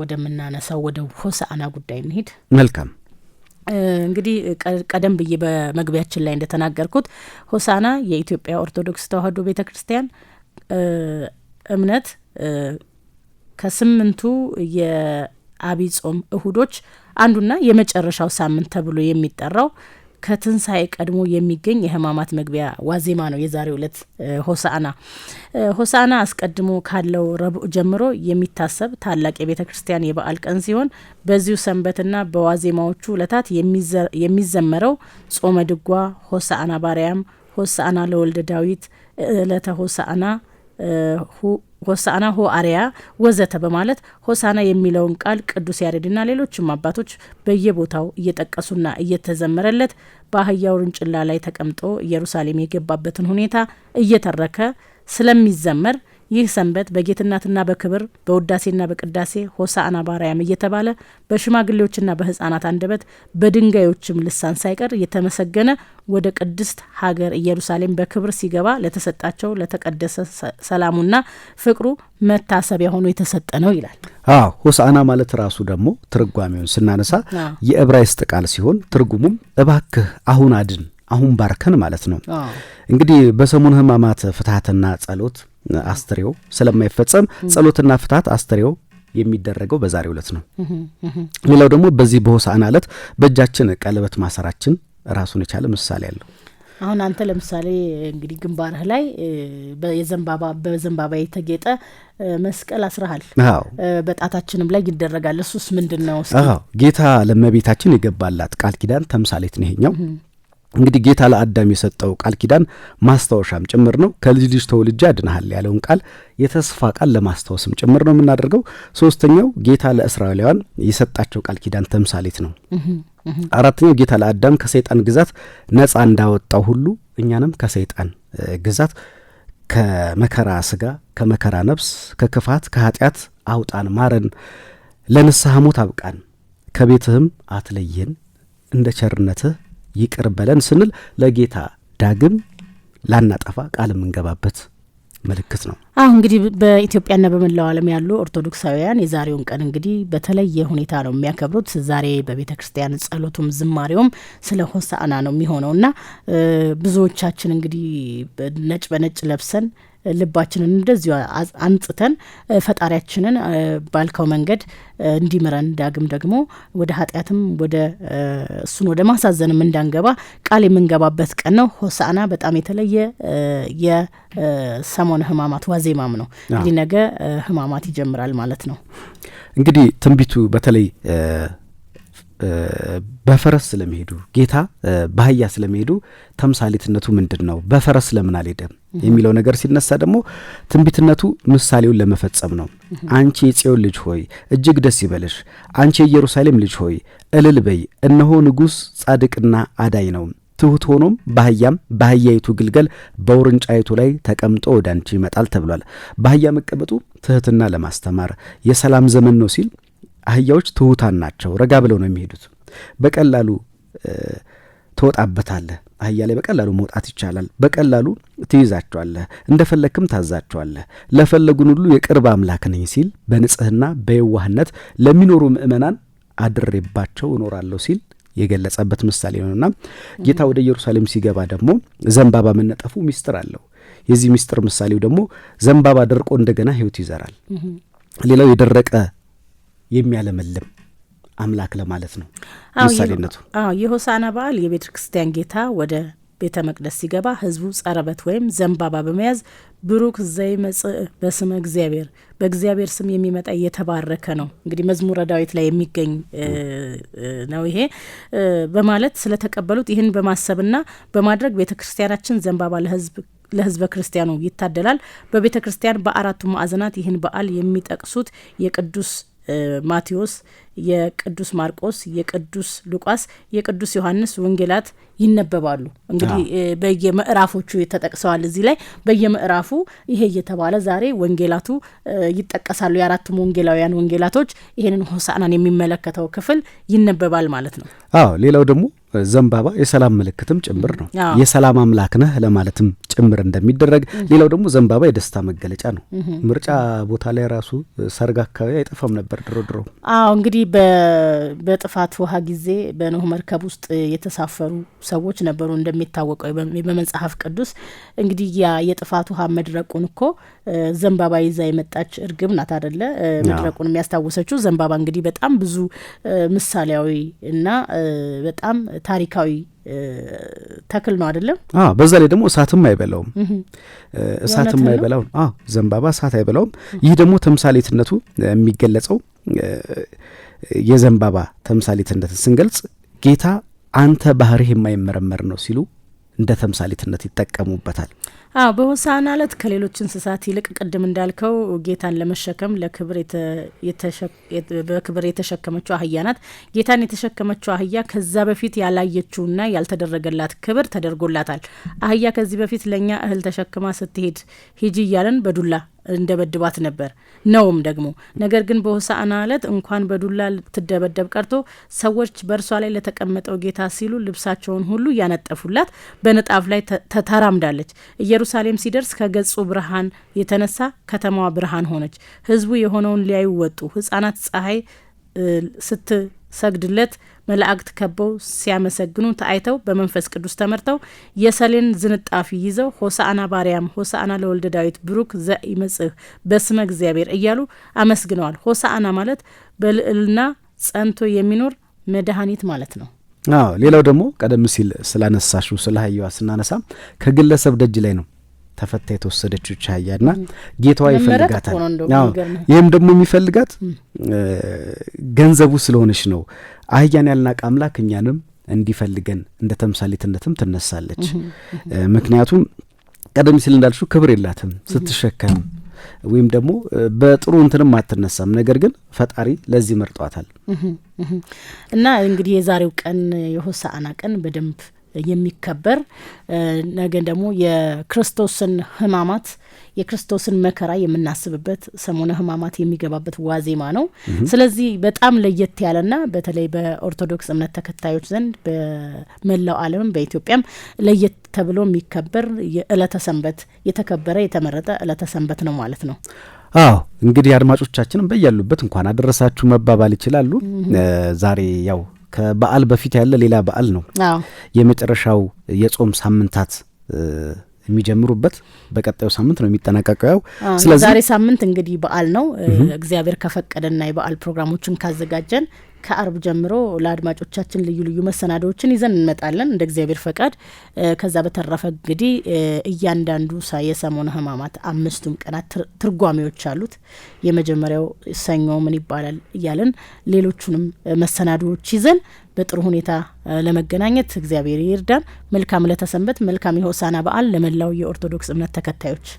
ወደምናነሳው ወደ ሆሳዕና ጉዳይ እንሂድ። መልካም። እንግዲህ ቀደም ብዬ በመግቢያችን ላይ እንደተናገርኩት ሆሳዕና የኢትዮጵያ ኦርቶዶክስ ተዋሕዶ ቤተ ክርስቲያን እምነት ከ8ቱ የዐቢይ ጾም እሁዶች አንዱና የመጨረሻው ሳምንት ተብሎ የሚጠራው ከትንሳኤ ቀድሞ የሚገኝ የሕማማት መግቢያ ዋዜማ ነው የዛሬው ዕለት ሆሳዕና። ሆሳዕና አስቀድሞ ካለው ረቡዕ ጀምሮ የሚታሰብ ታላቅ የቤተ ክርስቲያን የበዓል ቀን ሲሆን በዚሁ ሰንበትና በዋዜማዎቹ ዕለታት የሚዘመረው ጾመ ድጓ፣ ሆሳዕና ባርያም፣ ሆሳዕና ለወልደ ዳዊት፣ ዕለተ ሆሳዕና፣ ሆሳዕና ሆ አርያ ወዘተ በማለት ሆሳዕና የሚለውን ቃል ቅዱስ ያሬድና ሌሎችም አባቶች በየቦታው እየጠቀሱና እየተዘመረለት በአህያ ውርንጭላ ላይ ተቀምጦ ኢየሩሳሌም የገባበትን ሁኔታ እየተረከ ስለሚዘመር ይህ ሰንበት በጌትነትና በክብር በውዳሴና በቅዳሴ ሆሳዕና ባርያም እየተባለ በሽማግሌዎችና በሕፃናት አንደበት በድንጋዮችም ልሳን ሳይቀር እየተመሰገነ ወደ ቅድስት ሀገር ኢየሩሳሌም በክብር ሲገባ ለተሰጣቸው ለተቀደሰ ሰላሙና ፍቅሩ መታሰቢያ ሆኖ የተሰጠ ነው ይላል። አዎ፣ ሆሳዕና ማለት ራሱ ደግሞ ትርጓሜውን ስናነሳ የዕብራይስጥ ቃል ሲሆን ትርጉሙም እባክህ አሁን አድን፣ አሁን ባርከን ማለት ነው። እንግዲህ በሰሙነ ሕማማት ፍትሐትና ጸሎት አስተርእዮ ስለማይፈጸም ጸሎትና ፍትሐት አስተርእዮ የሚደረገው በዛሬው ዕለት ነው። ሌላው ደግሞ በዚህ በሆሳዕና ዕለት በእጃችን ቀለበት ማሰራችን ራሱን የቻለ ምሳሌ አለው። አሁን አንተ ለምሳሌ እንግዲህ ግንባርህ ላይ በዘንባባ የተጌጠ መስቀል አስረሃል። በጣታችንም ላይ ይደረጋል። እሱስ ምንድነው? አዎ፣ ጌታ ለእመቤታችን የገባላት ቃል ኪዳን ተምሳሌት ነው ይሄኛው። እንግዲህ ጌታ ለአዳም የሰጠው ቃል ኪዳን ማስታወሻም ጭምር ነው። ከልጅ ልጅ ተወልጄ አድንሃል ያለውን ቃል የተስፋ ቃል ለማስታወስም ጭምር ነው የምናደርገው። ሶስተኛው ጌታ ለእስራኤላውያን የሰጣቸው ቃል ኪዳን ተምሳሌት ነው። አራተኛው ጌታ ለአዳም ከሰይጣን ግዛት ነፃ እንዳወጣው ሁሉ እኛንም ከሰይጣን ግዛት፣ ከመከራ ስጋ፣ ከመከራ ነፍስ፣ ከክፋት፣ ከኃጢአት አውጣን፣ ማረን፣ ለንስሐ ሞት አብቃን፣ ከቤትህም አትለየን፣ እንደ ቸርነትህ ይቅር በለን ስንል ለጌታ ዳግም ላናጠፋ ቃል የምንገባበት ምልክት ነው። አሁን እንግዲህ በኢትዮጵያና በመላው ዓለም ያሉ ኦርቶዶክሳውያን የዛሬውን ቀን እንግዲህ በተለየ ሁኔታ ነው የሚያከብሩት። ዛሬ በቤተ ክርስቲያን ጸሎቱም ዝማሬውም ስለ ሆሳዕና ነው የሚሆነውና ብዙዎቻችን እንግዲህ ነጭ በነጭ ለብሰን ልባችንን እንደዚሁ አንጽተን ፈጣሪያችንን ባልከው መንገድ እንዲምረን ዳግም ደግሞ ወደ ኃጢአትም ወደ እሱን ወደ ማሳዘንም እንዳንገባ ቃል የምንገባበት ቀን ነው። ሆሳዕና በጣም የተለየ የሰሞነ ሕማማት ዋዜማም ነው። እንግዲህ ነገ ሕማማት ይጀምራል ማለት ነው። እንግዲህ ትንቢቱ በተለይ በፈረስ ስለሚሄዱ ጌታ በአህያ ስለሚሄዱ ተምሳሌትነቱ ምንድን ነው? በፈረስ ለምን አልሄደም የሚለው ነገር ሲነሳ ደግሞ ትንቢትነቱ ምሳሌውን ለመፈጸም ነው። አንቺ የጽዮን ልጅ ሆይ እጅግ ደስ ይበልሽ፣ አንቺ የኢየሩሳሌም ልጅ ሆይ እልል በይ፣ እነሆ ንጉሥ ጻድቅና አዳኝ ነው፣ ትሁት ሆኖም በአህያም በአህያይቱ ግልገል በውርንጫይቱ ላይ ተቀምጦ ወደ አንቺ ይመጣል ተብሏል። በአህያ መቀመጡ ትህትና ለማስተማር የሰላም ዘመን ነው ሲል አህያዎች ትሁታን ናቸው፣ ረጋ ብለው ነው የሚሄዱት። በቀላሉ ትወጣበታለህ። አህያ ላይ በቀላሉ መውጣት ይቻላል። በቀላሉ ትይዛቸዋለህ፣ እንደፈለክም ታዛቸዋለህ። ለፈለጉን ሁሉ የቅርብ አምላክ ነኝ ሲል በንጽህና በየዋህነት ለሚኖሩ ምእመናን አድሬባቸው እኖራለሁ ሲል የገለጸበት ምሳሌ ነውና ጌታ ወደ ኢየሩሳሌም ሲገባ ደግሞ ዘንባባ መነጠፉ ሚስጥር አለው። የዚህ ሚስጥር ምሳሌው ደግሞ ዘንባባ ደርቆ እንደገና ሕይወት ይዘራል። ሌላው የደረቀ የሚያለመልም አምላክ ለማለት ነው ምሳሌነቱ። የሆሳዕና በዓል የቤተ ክርስቲያን ጌታ ወደ ቤተ መቅደስ ሲገባ ሕዝቡ ጸረበት ወይም ዘንባባ በመያዝ ብሩክ ዘይመጽእ በስመ እግዚአብሔር፣ በእግዚአብሔር ስም የሚመጣ የተባረከ ነው። እንግዲህ መዝሙረ ዳዊት ላይ የሚገኝ ነው ይሄ በማለት ስለተቀበሉት ይህን በማሰብና በማድረግ ቤተ ክርስቲያናችን ዘንባባ ለሕዝበ ክርስቲያኑ ይታደላል። በቤተ ክርስቲያን በአራቱ ማዕዘናት ይህን በዓል የሚጠቅሱት የቅዱስ ማቴዎስ፣ የቅዱስ ማርቆስ፣ የቅዱስ ሉቃስ፣ የቅዱስ ዮሐንስ ወንጌላት ይነበባሉ። እንግዲህ በየምዕራፎቹ ተጠቅሰዋል። እዚህ ላይ በየምዕራፉ ይሄ እየተባለ ዛሬ ወንጌላቱ ይጠቀሳሉ። የአራቱም ወንጌላውያን ወንጌላቶች ይሄንን ሆሳዕናን የሚመለከተው ክፍል ይነበባል ማለት ነው። አዎ፣ ሌላው ደግሞ ዘንባባ የሰላም ምልክትም ጭምር ነው። የሰላም አምላክ ነህ ለማለትም ጭምር እንደሚደረግ። ሌላው ደግሞ ዘንባባ የደስታ መገለጫ ነው። ምርጫ ቦታ ላይ ራሱ ሰርግ አካባቢ አይጠፋም ነበር ድሮ ድሮ። አዎ፣ እንግዲህ በጥፋት ውሃ ጊዜ በኖህ መርከብ ውስጥ የተሳፈሩ ሰዎች ነበሩ እንደሚታወቀው በመጽሐፍ ቅዱስ። እንግዲህ ያ የጥፋት ውሃ መድረቁን እኮ ዘንባባ ይዛ የመጣች እርግብ ናት አደለ? መድረቁን የሚያስታውሰችው ዘንባባ እንግዲህ በጣም ብዙ ምሳሌያዊ እና በጣም ታሪካዊ ተክል ነው አይደለም? በዛ ላይ ደግሞ እሳትም አይበላውም። እሳትም አይበላውም። ዘንባባ እሳት አይበላውም። ይህ ደግሞ ተምሳሌትነቱ የሚገለጸው የዘንባባ ተምሳሌትነትን ስንገልጽ ጌታ አንተ ባህሪህ የማይመረመር ነው ሲሉ እንደ ተምሳሌትነት ይጠቀሙበታል። አዎ፣ በሆሳዕና ዕለት ከሌሎች እንስሳት ይልቅ ቅድም እንዳልከው ጌታን ለመሸከም በክብር የተሸከመችው አህያ ናት። ጌታን የተሸከመችው አህያ ከዛ በፊት ያላየችውና ያልተደረገላት ክብር ተደርጎላታል። አህያ ከዚህ በፊት ለእኛ እህል ተሸክማ ስትሄድ ሂጂ እያለን በዱላ እንደበድባት ነበር ነውም ደግሞ። ነገር ግን በሆሳዕና ዕለት እንኳን በዱላ ልትደበደብ ቀርቶ ሰዎች በእርሷ ላይ ለተቀመጠው ጌታ ሲሉ ልብሳቸውን ሁሉ እያነጠፉላት በንጣፍ ላይ ተራምዳለች። ኢየሩሳሌም ሲደርስ ከገጹ ብርሃን የተነሳ ከተማዋ ብርሃን ሆነች። ሕዝቡ የሆነውን ሊያዩ ወጡ። ሕጻናት ፀሐይ ስትሰግድለት መላእክት ከበው ሲያመሰግኑ አይተው በመንፈስ ቅዱስ ተመርተው የሰሌን ዝንጣፊ ይዘው ሆሳዕና ባርያም፣ ሆሳዕና ለወልደ ዳዊት፣ ብሩክ ዘኢመጽእ በስመ እግዚአብሔር እያሉ አመስግነዋል። ሆሳዕና ማለት በልዕልና ጸንቶ የሚኖር መድኃኒት ማለት ነው። አዎ፣ ሌላው ደግሞ ቀደም ሲል ስላነሳሹ ስለ አህያዋ ስናነሳ ከግለሰብ ደጅ ላይ ነው ተፈታ የተወሰደችው አህያና ጌታዋ ይፈልጋታል። ይህም ደግሞ የሚፈልጋት ገንዘቡ ስለሆነች ነው። አህያን ያልናቀ አምላክ እኛንም እንዲፈልገን እንደ ተምሳሌትነትም ትነሳለች። ምክንያቱም ቀደም ሲል እንዳልሽው ክብር የላትም ስትሸከም ወይም ደግሞ በጥሩ እንትንም አትነሳም። ነገር ግን ፈጣሪ ለዚህ መርጧታል። እና እንግዲህ የዛሬው ቀን የሆሳዕና ቀን በደንብ የሚከበር፣ ነገ ደግሞ የክርስቶስን ሕማማት፣ የክርስቶስን መከራ የምናስብበት ሰሞነ ሕማማት የሚገባበት ዋዜማ ነው። ስለዚህ በጣም ለየት ያለና በተለይ በኦርቶዶክስ እምነት ተከታዮች ዘንድ በመላው ዓለምም በኢትዮጵያም ለየት ተብሎ የሚከበር የእለተ ሰንበት፣ የተከበረ የተመረጠ እለተ ሰንበት ነው ማለት ነው። አዎ፣ እንግዲህ አድማጮቻችንም በያሉበት እንኳን አደረሳችሁ መባባል ይችላሉ። ዛሬ ያው ከበዓል በፊት ያለ ሌላ በዓል ነው። የመጨረሻው የጾም ሳምንታት የሚጀምሩበት በቀጣዩ ሳምንት ነው የሚጠናቀቀው። ያው ስለዚህ ዛሬ ሳምንት እንግዲህ በዓል ነው። እግዚአብሔር ከፈቀደና የበዓል ፕሮግራሞችን ካዘጋጀን ከአርብ ጀምሮ ለአድማጮቻችን ልዩ ልዩ መሰናዶዎችን ይዘን እንመጣለን እንደ እግዚአብሔር ፈቃድ። ከዛ በተረፈ እንግዲህ እያንዳንዱ የሰሞነ ሕማማት አምስቱም ቀናት ትርጓሜዎች አሉት። የመጀመሪያው ሰኞ ምን ይባላል እያለን ሌሎቹንም መሰናዶዎች ይዘን በጥሩ ሁኔታ ለመገናኘት እግዚአብሔር ይርዳን። መልካም ዕለተ ሰንበት፣ መልካም የሆሳዕና በዓል ለመላው የኦርቶዶክስ እምነት ተከታዮች።